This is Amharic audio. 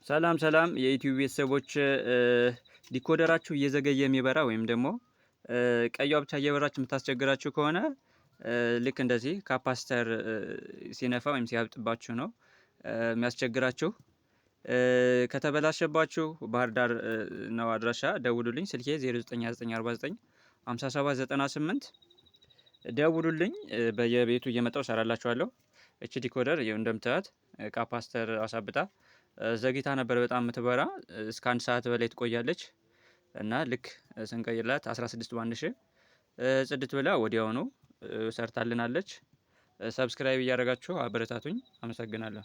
ሰላም ሰላም የዩቲዩብ ቤተሰቦች፣ decoder ኣችሁ እየዘገየ የሚበራ ወይም ደግሞ ቀይዋ ብቻ እየበራች የምታስቸግራችሁ ከሆነ ልክ እንደዚህ capacitor ሲነፋ ወይም ሲያብጥባችሁ ነው የሚያስቸግራችሁ። ከተበላሸባችሁ ባህር ዳር ነው አድራሻ፣ ደውሉልኝ። ስልኬ 092949 5798፣ ደውሉልኝ። በየቤቱ እየመጣው እሰራላችኋለሁ። እቺ decoder እንደምታያት capacitor አሳብጣ ዘግይታ ነበር በጣም የምትበራ፣ እስከ አንድ ሰዓት በላይ ትቆያለች። እና ልክ ስንቀይርላት 16 በአንድ ሺህ ጽድት ብላ ወዲያውኑ ሰርታልናለች። Subscribe እያደረጋችሁ አበረታቱኝ። አመሰግናለሁ።